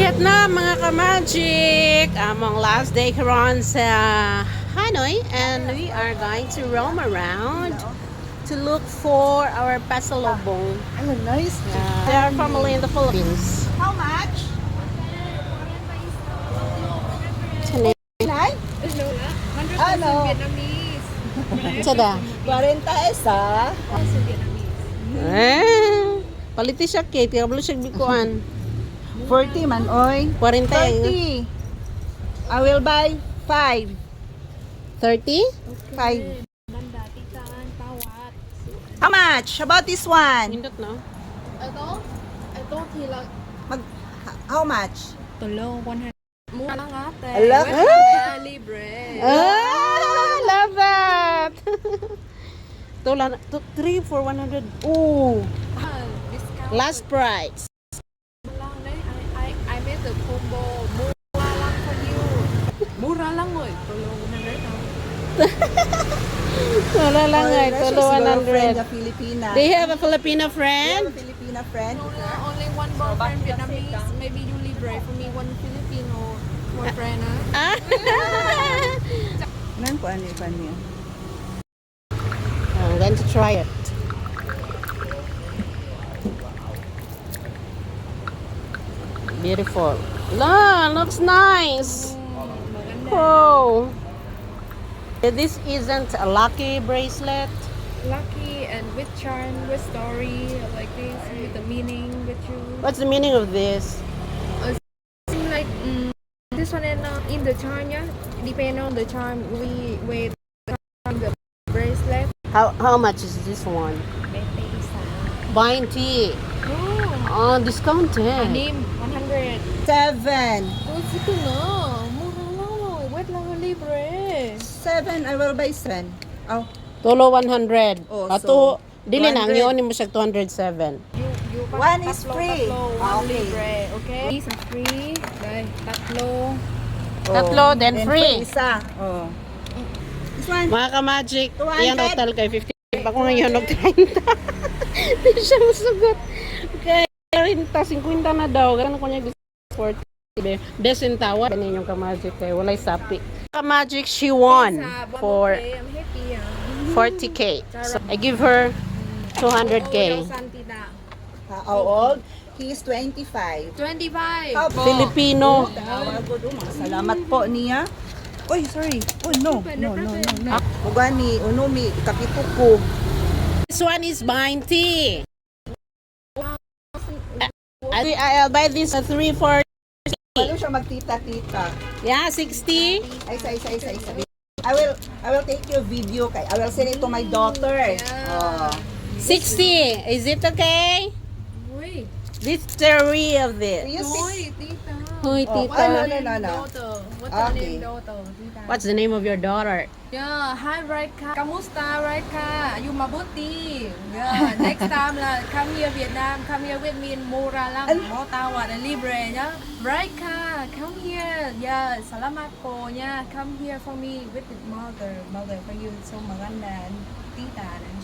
Vietnam, mga ka-magic! Among last day karon sa Hanoi and we are going to roam around to look for our pasalubong. Oh, nice. They are family in the Philippines. How much? Nine? Ano? Vietnamese. Sada. 40 isa. Also Vietnamese. Eh, paliti siya Kate, kaya siya bikuan. 40 man, oy. 40. 30. I will buy 5. 30? 5. Ganda, tita, tawad. How much? How about this one? Nindot, no? Ito? Ito, kila. Mag, how much? Tulo, 100. Mura lang ate. Ala. Ah! Libre. Ah, love that! Tula, 3 for 100. Ooh, Ah, discount. last price. Lang đấy. I made the combo. Mura lang for you. Mura lang oy. Tulo, 100 lang. Wala lang ay, Wala siya tulo siguro friend 100. na Filipina. They have a Filipino You have friend? a Filipina friend? Only one boyfriend Vietnamese. Maybe you libre for me one Filipino boyfriend. Ah. Ah. Nan ko ano yung niya? I'm going to try it. Beautiful. La, looks nice. Oh. This isn't a lucky bracelet. Lucky and with charm, with story like this, with the meaning, with you. What's the meaning of this? Seem like this one and in the charm, yeah. Depend on the charm, we wear the bracelet. How much is this one? 20. Oh, Oh, discounted. anim 100. 7. Oh, sige na. Mura lang oy. Wait lang libre. 7. I will buy 7. Oh, Tulo 100. Oh, Ah, so, dili na ang 200. yun mo siya 207. You One is tatlo, free. Tatlo, one Ah, okay. libre, okay? These are free. Đây, tatlo. Oh. Tatlo, then free. Isa. Oh. This one. Mga ka-magic, 200. yan total kay 50. Ako ngayon og 30. Di siya musugot. Kay 30, 50 na daw. Ganun ko niya gusto 40. Best in tawa ninyong ka-magic kay walay sapi. Ka-magic, she won Sa for okay, I'm happy. Ah. 40K. So I give her 200K. Oh, your son, tita. How old? He is 25. 25. How Filipino. Tawa ko do. Mga salamat po niya. Uy, sorry. Oh, no. No, no, no, no. Ugani, unumi, ikapito ko. This one is 90. I'll buy this 3 for Ano siya magtita-tita? yeah, 60. Ay, isa, isa, isa, isa. I will take your video kay. I will send it to my daughter. Oh. 60. Is it okay? Uy. This three of this. Do you speak? Uy, tita. Hoy, Oh, tita. ah, no, no, no, no. Daughter. What's your Okay. name, daughter? Tita. What's the name of your daughter? Yeah, hi Raika. Kamusta Raika? You mabuti. Yeah, next time là come here Vietnam, come here with me in Mura lang. Mo tawad and libre nhá. Raika, come here. Yeah, salamat po nha. Come here for me with the mother, mother for you. So maganda and tita. And